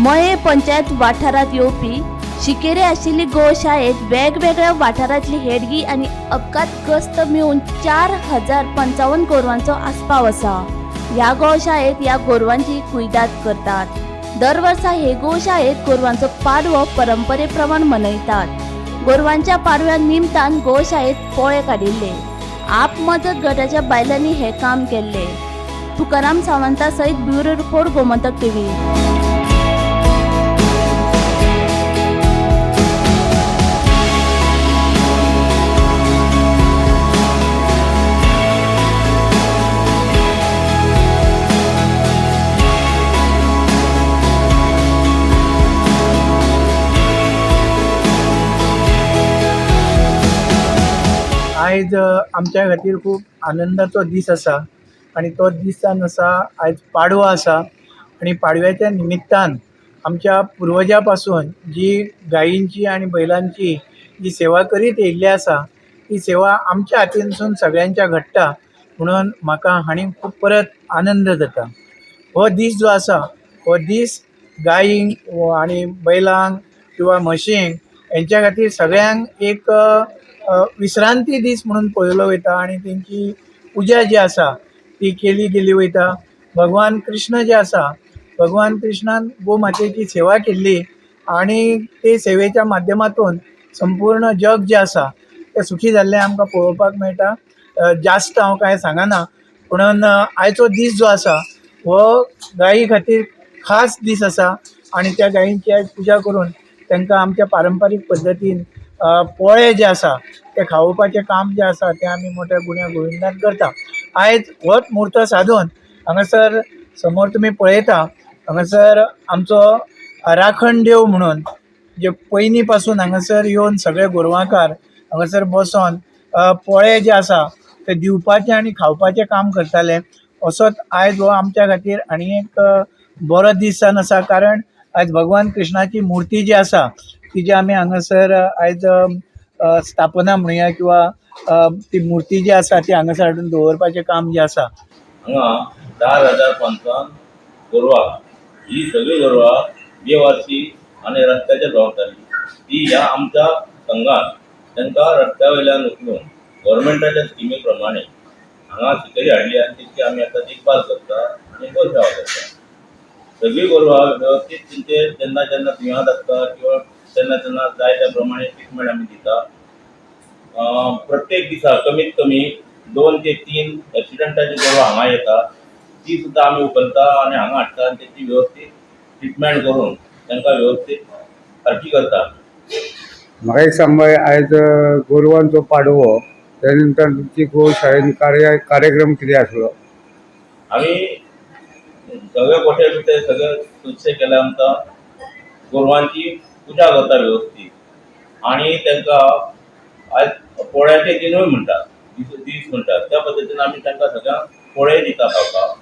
मये पंचायत वाठारांत येवपी शिकेरे आशिल्ली गोशाळेत वेगवेगळ्या वाठारांतली हेडगी आनी अपघातग्रस्त मेळून 4055 गोरवांचो आस्पाव आसा. ह्या गोशाळेत ह्या गोरवांची कुयदाद करतात. दर वर्सा हे गोशाळेत गोरवांचो पाडवो परंपरे प्रमाण मनयतात. गोरवांच्या पाडव्या निमतान गोशाळेत पोळे काडिल्ले. आप मजत गटाच्या बायलांनी हे काम केल्ले. तुकाराम सावंता सयत ब्युरो रिपोर्ट, गोमंतक टीव्ही. आयज आमच्या खातीर खूब आनंदाचो दीस आसा आनी तो दीस जावन आसा आयज पाडवो आसा आनी पाडव्याच्या निमित्तान आमच्या पुर्वजा पासून जी गायींची आनी बैलांची जी सेवा करीत येयल्ली आसा ती सेवा आमच्या हातीनसून सगळ्यांच्या घडटा म्हणून म्हाका आनी खूब परत आनंद जाता. हो दीस जो आसा हो दीस गायींक आनी बैलांक किंवा म्हशींक हेंच्या खातीर सगळ्यांक एक विश्रांती दीस म्हणून पळयलो वयता आनी तेंची पुजा जी आसा ती केली गेली वयता. भगवान कृष्ण जे आसा, भगवान कृष्णान गोमातेची सेवा केल्ली आनी ते सेवेच्या माध्यमातून संपूर्ण जग जें आसा तें सुखी जाल्लें आमकां पळोवपाक मेळटा. जास्त हांव कांय सांगना, पुणून आयचो दीस जो आसा हो गायी खातीर खास दीस आसा आनी त्या गायींची आयज पुजा करून तांकां आमच्या पारंपारीक पद्दतीन पोळे जे आसा ते खावोवपाचें काम जें आसा तें आमी मोठ्या गुण्या गोविंदान करता. आयज होच म्हूर्त सादून हांगासर समोर तुमी पळयता, हांगासर आमचो राखण देव म्हणून जे पयलीं पासून हांगासर येवन सगळे गोरवांकार हांगासर बसोन पोळे जे आसा ते दिवपाचें आनी खावपाचें काम करताले. असोच आयज हो आमच्या खातीर आनी एक बरो दीस जावन आसा, कारण आयज भगवान कृष्णाची मुर्ती जी आसा ती जी आमी हांगासर आयज स्थापना म्हणुया किंवा ती मुर्ती जी आसा ती हांगासर हाडून दवरपाचें काम जें आसा. हांगा 4055 गोरवां, ही सगळीं गोरवां बेवारशी आनी रस्त्याचेर भोंवताली. ती ह्या आमच्या संघान तांकां रस्त्या वयल्यान उखलून गव्हर्मेंटाच्या स्किमी प्रमाणे हांगा सिकेरी हाडली आनी तेची आमी आतां देखभाल करता आनी गोसेवा करता. सगळीं गोरवां वेवस्थीत तेंचे जेन्ना जेन्ना दुयेंत आसता किंवा तेन्ना तेन्ना जाय त्या प्रमाणे ट्रिटमेंट आमी दिता. प्रत्येक दिसा कमीत कमी 2 ते 3 एक्सिडंटाची गोरवां हांगा येता, ती सुद्दां आमी उखलता आनी हांगा हाडटा आनी तेची वेवस्थीत ट्रिटमेंट करून तांकां वेवस्थीत सारकी करता. म्हाका एक सांग बाय, आयज गोरवांचो पाडवो, त्या निमतान तुमची गोशाळेन कार्यक्रम कितें आसलो? आमी सगळे गोठे बिठे सगळे स्वच्छ केल्या आमकां गोरवांची पुजा करता वेवस्थीत आनी तांकां आयज पोळ्याचे दिनूय म्हणटात, दीस म्हणटात, त्या पद्दतीन आमी तांकां सगळ्यांक पोळे दिता खावपाक.